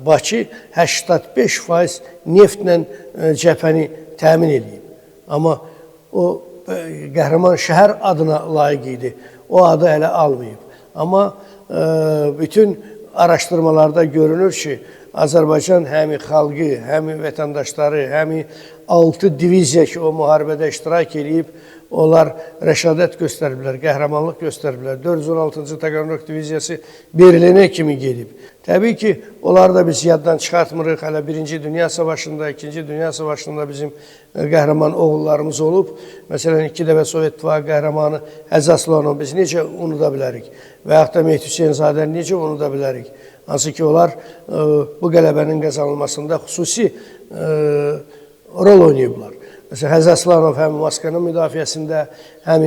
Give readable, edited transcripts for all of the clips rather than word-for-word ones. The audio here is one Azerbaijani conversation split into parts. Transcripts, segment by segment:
Bakı 85% neftlə cəbhəni təmin eləyib. Amma o qəhrəman şəhər adına layiq idi. O adı hələ almayıb. Amma bütün araşdırmalarda görünür ki, Azərbaycan həmi xalqı, həmi vətəndaşları, həmi 6 diviziya ki, o müharibədə iştirak eləyib, onlar rəşadət göstəriblər, qəhrəmanlıq göstəriblər. 416-cı Taganrog diviziyası Berlinə kimi gedib. Təbii ki, onları da biz yaddan çıxartmırıq. Hələ Birinci Dünya Savaşında, İkinci Dünya Savaşında bizim qəhrəman oğullarımız olub. Məsələn, 2 dəfə Sovet İttifaqı qəhrəmanı Həzi Aslanov biz necə unuda bilərik? Və yaxud da Mehdi Hüseynzadəni necə unuda bilərik? Hansı ki, onlar bu qələbənin qazanılmasında xüsusi rol oynayıblar. Məsələn, Həzi Aslanov həm Moskvanın müdafiəsində, həm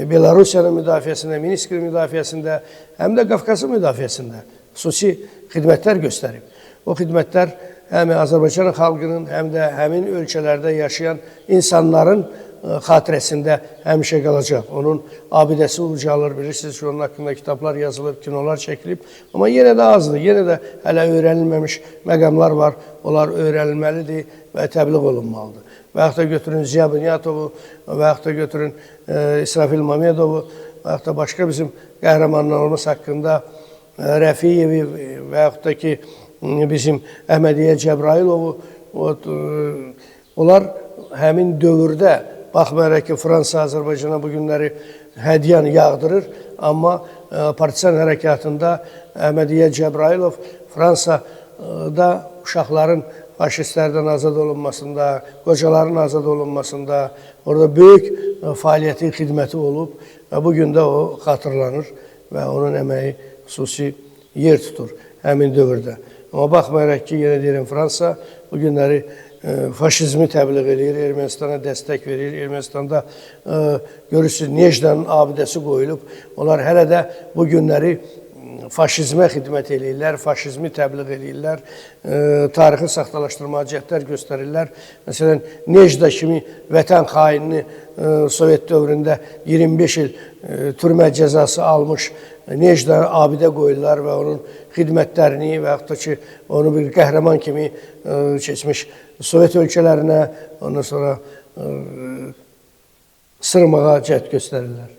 Belarusiyanın müdafiəsində, Minskin müdafiəsində, həm də Qafqazın müdafiəsində xüsusi xidmətlər göstərib. O xidmətlər həm Azərbaycan xalqının, həm də həmin ölkələrdə yaşayan insanların xatirəsində həmişə qalacaq. Onun abidəsi ucalır, bilirsiniz ki, onun haqqında kitablar yazılıb, kinolar çəkilib. Amma yenə də azdır, yenə də hələ öyrənilməmiş məqamlar var. Onlar öyrənilməlidir və təbliğ olunmalıdır. Və yaxud da götürün Ziya Bünyatovu, və yaxud da götürün İsrafil Mamedovu, və yaxud da başqa bizim qəhrəmanlarımız haqqında Rəfiyevi və yaxud da ki, bizim Əhmədiyyə Cəbrailovu, onlar həmin dövrdə, baxmayaraq ki, Fransa Azərbaycana bu günləri hədiyyan yağdırır, amma partizan hərəkatında Əhmədiyyə Cəbrailov Fransada uşaqların faşistlərdən azad olunmasında, qocaların azad olunmasında orada böyük fəaliyyəti, xidməti olub və bu gün də o xatırlanır və onun əməyi xüsusi yer tutur həmin dövrdə. Amma baxmayaraq ki, yenə deyirəm, Fransa bu günləri faşizmi təbliğ eləyir, Ermənistana dəstək verir. Ermənistanda görürsünüz, Nejdanın abidəsi qoyulub. Onlar hələ də bu günləri faşizmə xidmət eləyirlər, faşizmi təbliğ eləyirlər, tarixi saxtalaşdırmağa cəhdlər göstərirlər. Məsələn, Nejda kimi vətən xainini Sovet dövründə 25 il türmə cəzası almış Nejda abidə qoyurlar və onun xidmətlərini və yaxud da ki, onu bir qəhrəman kimi keçmiş Sovet ölkələrinə, ondan sonra sırmağa cəhd göstərirlər.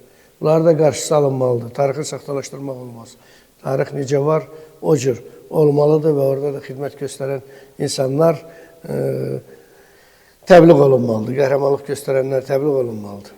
Bunlar da qarşısı alınmalıdır. Tarixi saxtalaşdırmaq olmaz. Tarix necə var, o cür olmalıdır və orada da xidmət göstərən insanlar təbliğ olunmalıdır. Qəhrəmanlıq göstərənlər təbliğ olunmalıdır.